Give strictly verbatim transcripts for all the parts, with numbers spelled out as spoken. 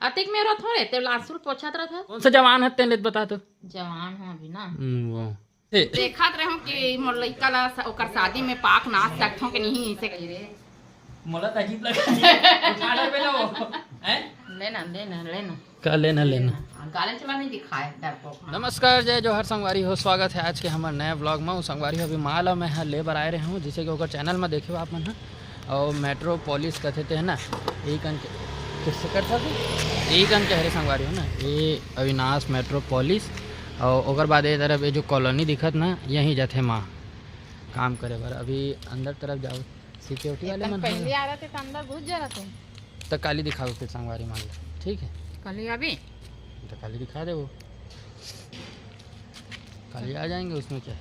अतिक में रथ हो रे, ते लासुल पोछत रथ हो। कौन सा जवान है, तेन ले बता तो। जवान हो अभी ना। हम्म, वो। ए। देखत रहूं कि मोर लइका ला स-, ओकर शादी में पाक नाच सकथों कि नहीं, इसे कही रे। मोला तो अजीब लगा। उठा ले बेटा वो। हैं? लेना, लेना, लेना। का लेना, लेना? गालन चला नहीं दिखाए, डरपोक ना। नमस्कार, जय जोहार संगवारी हो, स्वागत है आज के हमर नया vlog में। संगवारी हो, अभी माँ ला मैं ह ले बर आए रहे हूँ, जिसे कि ओकर channel में देखे हो आप मन ह। और मेट्रोपोलिस कथे ते है ना, यही कन के, किससे करता तू? यही कन के हरे संगवारी हो ना, ये अविनाश मेट्रोपोलिस। और ओकर बाद ये तरफ ये जो कॉलोनी दिखत ना, यहीं जाथे माँ काम करे बर। अभी अंदर तरफ जाओ, सिक्योरिटी वाले एतन मन पहले ह। आ रहे थे तो अंदर घुस जा रहे थे। तो काली दिखाओ फिर संगवारी मान लो, ठीक है? काली अभी? तो काली दिखा दे वो। काली आ जाएंगे, उसमें क्या है?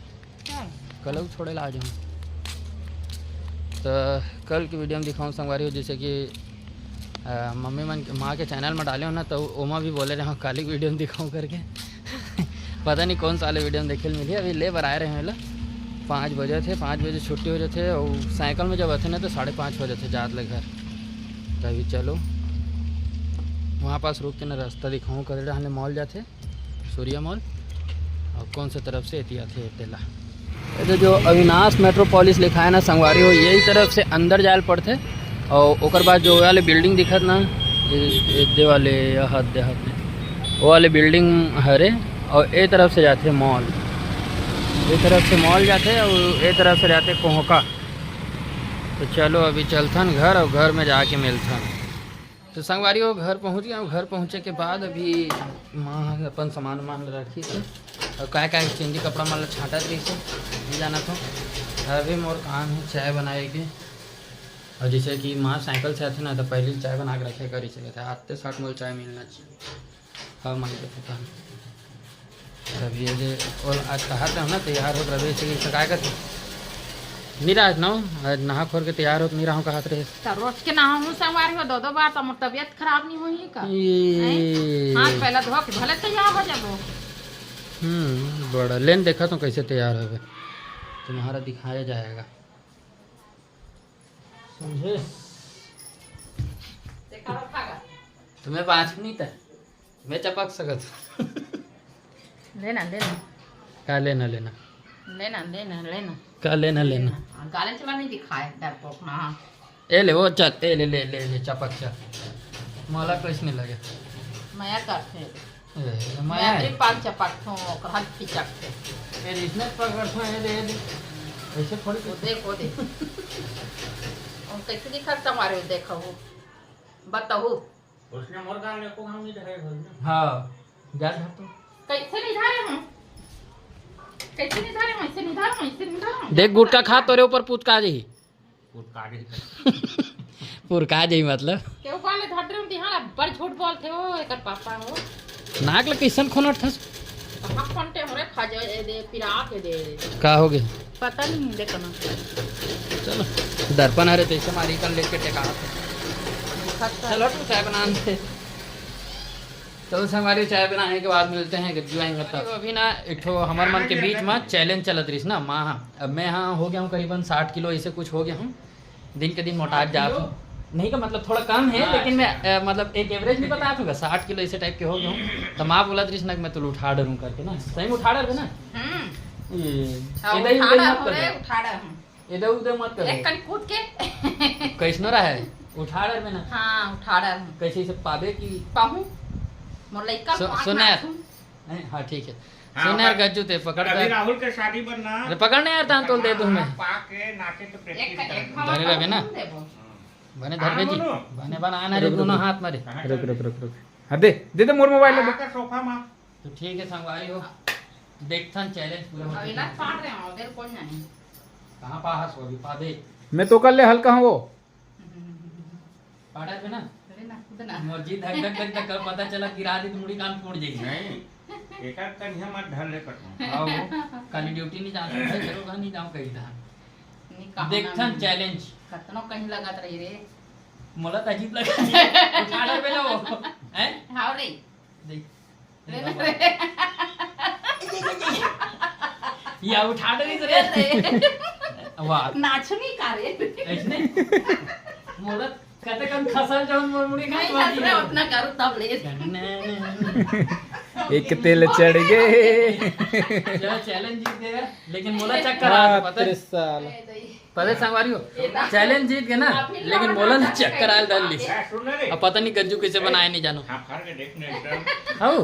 हाँ। कल छोड़े ला आ जाऊँ। तो कल की वीडियो में दिखाऊँ संगवारी हो, जैसे कि अ, मम्मी मन के, माँ के चैनल में डाले हो ना, तो ओमा भी बोले रहे हो काली वीडियो में दिखाऊँ करके। पता नहीं कौन साले वीडियो में देखे मिली। अभी ले बर आए रहे हैं ला, पाँच बजे थे, पाँच बजे छुट्टी हो जाते। और साइकिल में जब आते ना, तो साढ़े पाँच हो जाते जात ले घर। तो अभी चलो, वहाँ पास रुक के ना रास्ता दिखाऊँ, करे रहने मॉल जाते, सूर्या मॉल, और कौन से तरफ से एती आथे तेला। ये तो जो अविनाश मेट्रोपोलिस लिखा है ना संगवारी हो, यही तरफ से अंदर जायल पड़थे। और ओकर बाद जो वाले बिल्डिंग दिखत ना, ये, ये दे वाले, ये हद दे हद दे, वो वाले बिल्डिंग हरे। और ए तरफ से जाथे मॉल, ए तरफ से मॉल जाथे और ए तरफ से जाथे कोहका। तो चलो अभी चलथन घर और घर में जाके मिलथन। तो संगवारी हो, घर पहुँच गया हूँ। घर पहुँचे के बाद अभी माँ ह अपन सामान वामान रखी थी और काय काय चेंजी कपड़ा मन ला छांटत रही से नहीं जाना था। अभी मोर काम है चाय बनाए के। और जैसे कि माँ साइकिल से आथे ना, तो पहले चाय बना के रखे करी से, आते साथ मोल चाय मिलना चाहिए। हाँ, माई के पता नहीं। तब ये जे ओल आज कहा था ना, तैयार होत रहे, इसे, इसे काय करते? नहीं रहा ना, आज नहा खोर के तैयार होत नहीं रहा हूँ, कहा रहे। तो रोज के नहाऊँ संगवारी हो, दो दो बार, तो मोर तबीयत खराब नहीं हुई का? ये हैं? हाथ पहला धो के भले तैयार हो जाबो। हम्म, बड़ा लेन देखा तो कैसे तैयार होवे, तुम्हारा दिखाया जाएगा, समझे? देखा रखा गा। तुम्हें बात नहीं था। मैं चपक सकत हूँ। लेना, लेना। का लेना, लेना? लेना, लेना, लेना। का लेना, लेना? हाँ, गालन चला नहीं दिखाए, डरपोक ना, हाँ। ए ले, वो चल, ए ले, ले, ले, ले, चपक चल। मला कुछ नहीं लगे। मया करथे। ए, मया मैं है। अतरी पान चपक थो, ओकर हाथ पिचक थे। ए, इसने पकड़ थो, ए दे, ए दे। ऐसे थोड़ी वो देख, वो देख। हम कैसे दिखत तुम्हारे, देखो, बताओ। उसने मोर गाल एको घाव नहीं धरे होई ना। हाँ, जा धर तो। कैसे नहीं धरे हूँ? कैसे नहीं धरे हूँ? ऐसे नहीं धरे हूँ, ऐसे नहीं धरे हूँ। देख, गुटखा खा, तोरे ऊपर पुतका जाही। पुतका जाही। पुरका जाही मतलब? केहू कहले धर दे, उनती हाँ, बड़ झूठ बोलथे हो, एकर पापा हो। नाक ले कैसन खोनट थस? कहाँ खोनटे हो रे, खा जाए, ए दे, पिरा के दे। का हो गए? पता नहीं, देखो ना। चलो, दर्पण हरे तैसे मारी कन लेके टेका। खत्ता। चलो, तू चाय बना दे। तो संगवारी, चाय बनाने के बाद मिलते हैं, गज्जू आएंगे तब। अभी ना, एक ठो हमर मन के बीच में challenge चलत रहिस ना, माँ, हाँ। अब मैं, हाँ, हो गया हूँ करीबन साठ किलो, ऐसे कुछ हो गया हूँ। दिन के दिन मोटात जात हूँ। नहीं का मतलब, थोड़ा कम है, हाँ, लेकिन मैं, अच्छा। अ, मतलब, एक average नहीं बता दूंगा, साठ किलो ऐसे type के हो गया हूँ। तो माँ बोलत रहिस ना कि मैं तुला उठा डरूँ करके ना, सही में उठा डरबे ना? हम्म। ये, हाँ, इधर उधर उठा मत डर, कर। उठा डर हूँ। इधर उधर मत कर। एक कन कूद के। कैसनो रहे? उठा डरबे ना? हाँ, उठा डर हूँ। कैसे इसे पाबे की? पाहूँ। मोर लइका सु-, पाँच सुन यार। नाथू। नहीं, हाँ, ठीक है। हाँ, सुन यार, पर गज्जू, ते पकड़ अभी कर। राहुल के शादी बर ना। अरे, पकड़ ना यार, तान तोल दे दूँ मैं। हाँ, पा के नाचे तो practice एक, कर। एक धरे रहबे ना। हम देबो। बने धरबे जी। हाँ, बोलो। बने बना ना रे, रुक, रुक, दोनों रुक। हाथ मारे। कहाँ रुक, कर रुक, दे? रुक, रुक। हाँ, दे, दे, दे मोर mobile ला दे। आके sofa मा। तो ठीक है, संगवारी हो। देखथन challenge पूरा होता अभी ना है। पाड़ रहे हो, उधर कौन जाने? कहाँ पाहस हो अभी, पादे। मैं तो कर ले हल्का हूँ वो। पाड़ा पे ना? अरे ना, कूद ना। मोर जी धक धक धक धक कर पता चला गिरा दी तो मुड़ी कान टूट जाई। नहीं, एकर कनिया मत धर ले कटो। आओ, काली duty नहीं जाओ, चलो घर नहीं जाओ कहीं था। नहीं, कहा देखथन ना, challenge। कतनो कहीं लगत रही रे। मोला तो अजीब लगा। उठा ले बेलो। हैं? हाँ रे। देख। ले ना रे। या उठा ले रे। ले रे। वाह। नाचनी का रे? ऐसने? मोला कते कन खसल जौन मोर मुड़ी नहीं खसवा खसरे, दिया। उतना करू तब ले। एक तेल चढ़ गए। चलो, चैलेंज जीत गए, लेकिन मोला चक्कर आ, पता है? साल। पता है संगवारी हो, चैलेंज जीत गए ना, लेकिन मोला ना चक्कर आयल डाल ली। अब पता नहीं गज्जू कैसे बनाए, नहीं जानो। हाँ, फाड़ के देखने एकदम। हाउ?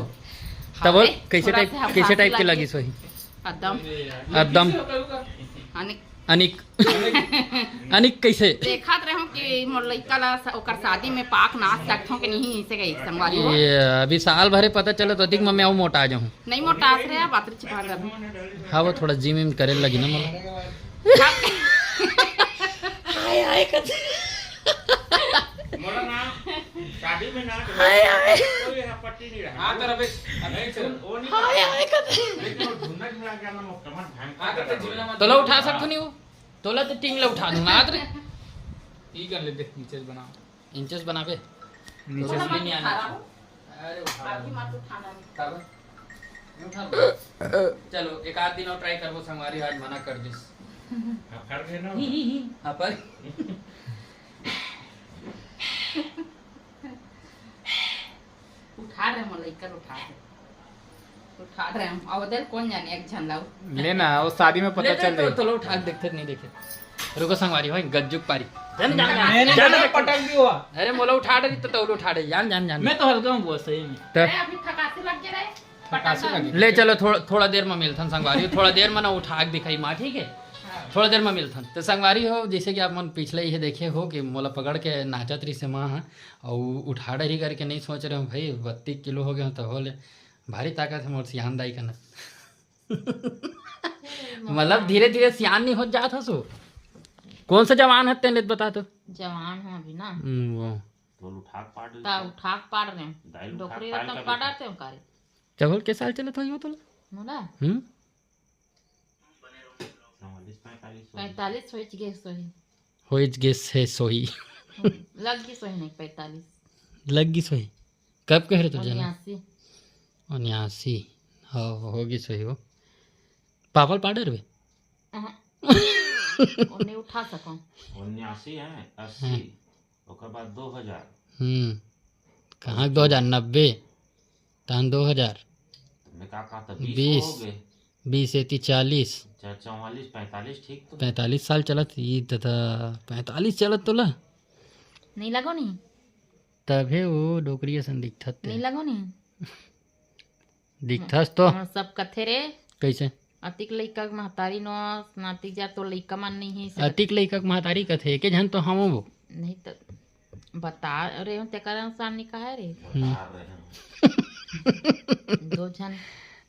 तब बोल, हाँ, कैसे थोड़ा टाइप, सा कैसे टाइप के हल्का लगी सोही? एकदम। एकदम। अनिक। अनिक। अनिक कैसे? देखत रहूं कि मोर लइका ला स-, ओकर शादी में पाक नाच सकथों कि नहीं, इसे कही संगवारी हो। ये अभी साल भरे पता चले तो अधिक में मैं अउ मोटा जाहूं। नहीं मोटा आस रे, बात रे छिपा दे। हाँ, वो थोड़ा जिम विम करे लगी ना मोला। हाय, हाय, कथी? मोला ना, शादी में ना, हाय, हाय। कोई आपत्ति नहीं रहा। हाँ, तो रमेश, अभी चल। वो नहीं हाय, हाय, कथी? लेकिन वो झुन्ना झुन्ना क्या नाम, कमर भांग हाँ, तो झुन्ना मत तोला उठा सकथो नहीं वो? तोला तो टींग ला उठा दूंगा, आत रे। ई कर लेते, नीचे से बना। इंचेस बनाबे? नीचे से। नहीं आना। अरे उठा। अभी मत उठाना। काबर? नहीं उठा। चलो, एक आध दिन और ट्राई करबो, संगवारी आज मना कर दिस। हाँ, फर गए ना। हाँ, पर। उठा रहे मोर लइका ल, उठा रहे। उठा रहे हम। अब दे कोन जाने, एक झन लाओ। ले ना, वो शादी में पता ले चल तो, जाए। तो लो उठा के देखते नहीं देखे। रुको संगवारी भाई, गज्जुक पारी। जान, जान, जान, मैंने जान, कहा जान। पटक दी हुआ। अरे मोला उठा रही तो तौल उठा रही, जान, जान, जान। मैं तो हल्का हूँ बहुत सही में। तो अरे अभी थकासी लग गया रे। थकासी लगी। ले चलो, थोड़ा, थोड़ा देर में मिलथन संगवारी, थोड़ा देर में ना उठा के दिखाई माँ, ठीक है? हाँ। थोड़ा देर में मिलथन। तो संगवारी हो, जैसे कि आप मन पिछले ये देखे हो कि मोला पकड़ के नाचत रही से माँ, हाँ, और उठा डरी करके नहीं सोच रहे हो भाई, बत्तीस किलो हो गए हो तो हो ले, भारी ताकत है मोर सियान दाई कना। मतलब धीरे धीरे सियान नहीं हो जात हसो। कौन सा जवान है तेने बता तो? जवान हूँ अभी ना। हम्म, वो। तो उठा के पाड़ ता लेते। उठा के पाड़ रहे हैं। दाई उठा डोकरी के पाड़ रहता कर पाड़ा देते। ते कारे। चबल के साल चलत हो यो तोला? मोला? हम्म? चौवालीस, पैंतालीस हो गए। पैंतालीस हो गए सोही। हो गए सोही। लग गई सोही नहीं, पैंतालीस। लग गई सोही। कब कह रहे तू जना? उन्यासी। उन्यासी। हाँ, हो गई सोही हो। पापल पाउडर बे? अहाँ। ओने उठा सकूं। उन्यासी है, अस्सी। हाँ। ओकर बाद दो हजार। हम्म। कहाँ दो हजार नब्बे? तहन दो हजार। तो मैं का कहता, बीस बीस। हो गए। बीस एती चालीस। अच्छा, चौवालीस, पैंतालीस ठीक तो। पैंतालीस साल चलत, ई दादा, पैंतालीस चलत तोला? नहीं लगो नहीं। तभे वो डोकरी असन दिखत ते। नहीं लगो नहीं। दिखथस तो। हाँ, सब कथे रे। कैसे? अतिक लइका के महतारी नोस, नातिक जा तो लइका मन नहीं है, सब अतिक लइका के महतारी कथे, एके झन तो हम वो। नहीं तो बता रहे हो, तेकर अनुसार नहीं कहा रे। हम्म। बता रहे हैं। दो झन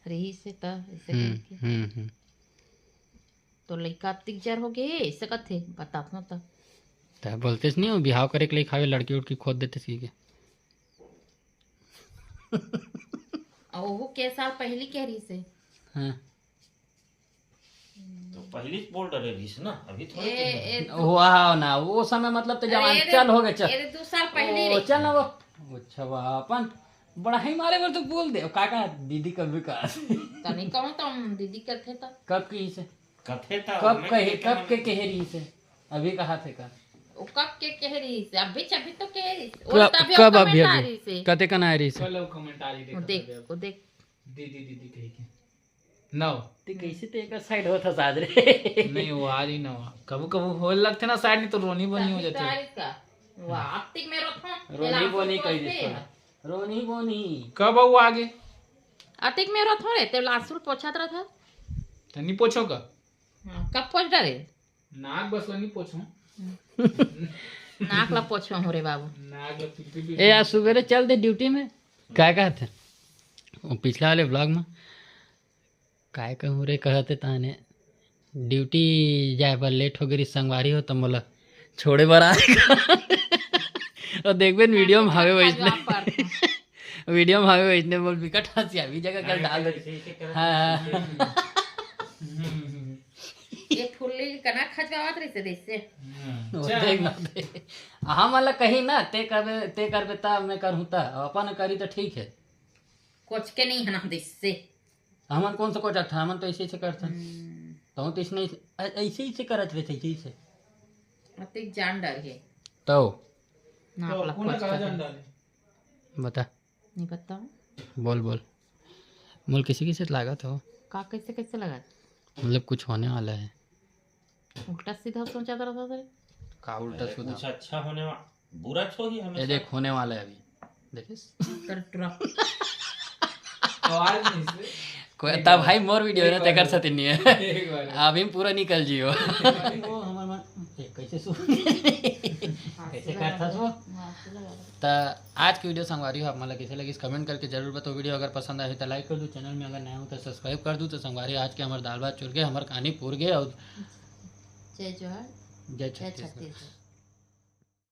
रही से तो ऐसे हम्म, करके। हम्म, हम्म। तो लइका अतिक जर हो गए, ऐसे कथे, बताथों तो। तै बोलतेस नहीं हो, बिहाव करे के लइका आवे, लड़की उड़की खोद देतेस कहिके। अउ ओहू के साल पहली कह रही से। हाँ। तो पहली से बोल डरे रही से ना, अभी थोड़ी ए, कुछ ए, वाह ना, वो समय मतलब तो अरे, जवान, ए रे, चल हो गए, चल। ए रे, दो साल पहली ओ, रे। चल ना वो। अच्छा, वाह, अपन बड़ा ही मारे बर तो बोल दे, का का दीदी कर भी का। तनी कहूँ तो हम दीदी करथे तो। कब की से? कथे त कब हमें कहे, के कब के कहे रही से? अभी कहा थे का? वो कब के कह रही से? अभी, अभी तो कह रही से। वो कब, तभी कब वो अभी, कमेंट आ अभी? रही से। कते कन आ रही से? चलो, कमेंट आ रही, वो देखो देख, तभी अब। वो देख। दीदी, दीदी कही के। नौ। ते कैसे ते एक साइड होता साज रे? नहीं, वो आ रही ना, वो कबू कबू हो लगते ना साइड, नहीं तो रोनी बोनी हो तभी तो जाते। आ रही का। वाह, अब तक मैं रोता हूँ। रोनी बोनी कही देता। रोनी बोनी। कब वो आगे? अतिक में रहो थोड़े, ते लासुल पोछत रहा था। तनी पोछो का? हाँ, कब पोछ डारे? नाक बस ला नहीं पोछो। नाक ला पोछो हो रे बाबू। नाक ला पिटी पिटी। ए, आज सुबेरे चल दे ड्यूटी में। काय कहत हे? वो पिछला वाले व्लॉग में। काय कहूँ रे, कहत हे ताने। ड्यूटी जाए बर लेट हो गई संगवारी हो, त मोला छोड़े बर आ। और देखबे न, वीडियो में हवे वैसने। वीडियो में हवे वैसने, बोल, बिकट हंसी आवी जगह कल डाल दे। हाँ, हाँ। ये फुल्ली कना खजवावत रहिसे देसे। वो देख ना दे। हाँ, मतलब कहीं ना, ते करबे, ते करबे त मैं करहूँ त, अपन करी त ठीक है। कोच के नहीं हना देसे। हमन कौन सा कोच था, हमन तो ऐसे, ऐसे करथन। हम्म। तो, तो इसने ऐसे, ऐ-, ऐसे, ऐसे करत रहे थे, ऐसे, ऐसे। अतिक जान डर है। तो। ना, तो आप लोग कोन कुछ कहा कर जान दे। डाले? बता। नहीं पता। बोल, बोल। बोल, किसी किसी से लागत हो? का, कैसे, कैसे लागत? मतलब, कुछ होने वाला है। उल्टा सीधा सोचा था, था, था। का उल्टा अरे, सीधा? कुछ अच्छा होने वा-, बुरा छो ही हमेशा। ये देख, होने वाला है अभी। देखिस? कर ट्रक। तो आज नहीं से। कोई, तब भाई मोर वीडियो है ना, एक बार तेकर और। सती नहीं है। एक बार और। अभी पूरा निकल जियो। वो हमार मन, ए, कैसे सु-, कैसे करता सो? त आज की वीडियो संगवारी हो, आप मन ला कैसे लगिस, comment करके जरूर बताओ। वीडियो अगर पसंद आए तो like कर दो, channel में अगर नया हो तो subscribe कर दो। तो संगवारी, आज के हमार दाल भात चुर गए, हमार कहानी पूर गए और जय जोहार, जय जय छत्तीसगढ़। छत्तीसगढ़।